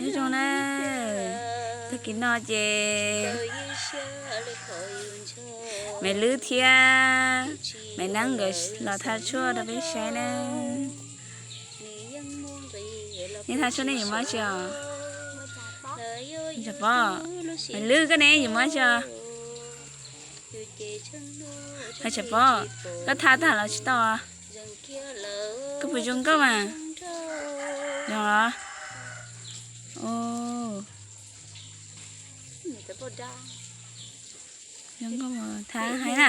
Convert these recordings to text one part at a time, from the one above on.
Nyob zoo na, tag kis no ces Maiv Lwb thiab Maiv Neeb nkawd los thaj tshuaj rau peb saib na. Nej thaj tshuaj nej yuav muab tsi os? Maiv Lwb koj ne yuav muab tsi os? Hais Tshav Pob, koj thaj tag los tsis tau? Koj puas zoo nkauj mas? Zoo los? Zoo nkauj, thaj hais na.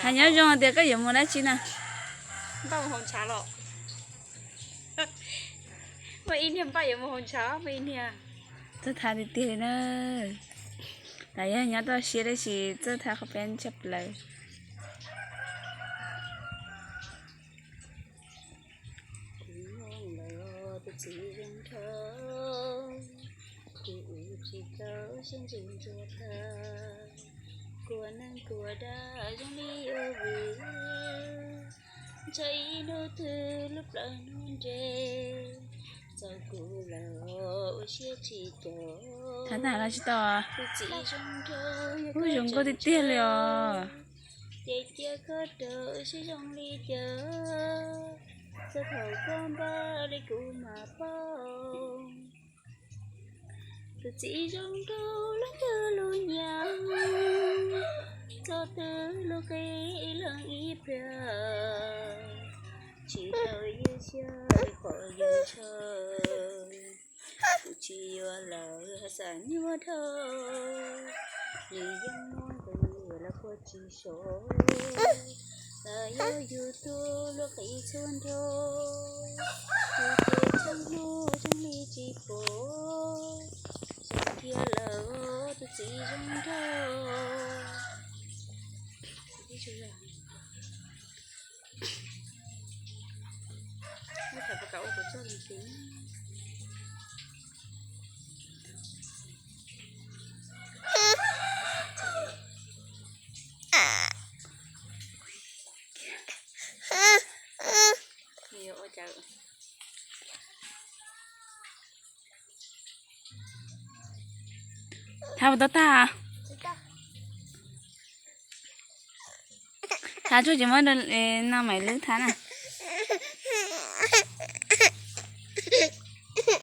Hais nyob zoo tias koj yuav mus dab tsi na? Txawj thaj tiag tiag li na. Lam yog nyob toj siab tab sis txawj thaj qhov peb tshaj plaws. Thaj tag los tsis tau. Ub, zoo nkauj tiag tiag li os. Ces cia koj rau sib zoo li cas, txog thaum koj npaj li kuv mam paub. Tus txiv zoo nraug leej twg lub nyiam, txog twg lub qi ib leeg ib pliag, tsis tau ywj siab li qhov yus ntshaw. Kuv tsis yuav lawm, xav nyuaj dhau, nws yeej muaj nqis los puag tsis sov. Los yog yus tuag luag qis txhua nrho, yus ces tsheej hnub zoo li tsis pom, zoo kiag lawm tus txiv zoo nraug. Thaj puas tau tag? Thaj tsuag tsis muab no, Maiv Lwb thaj na.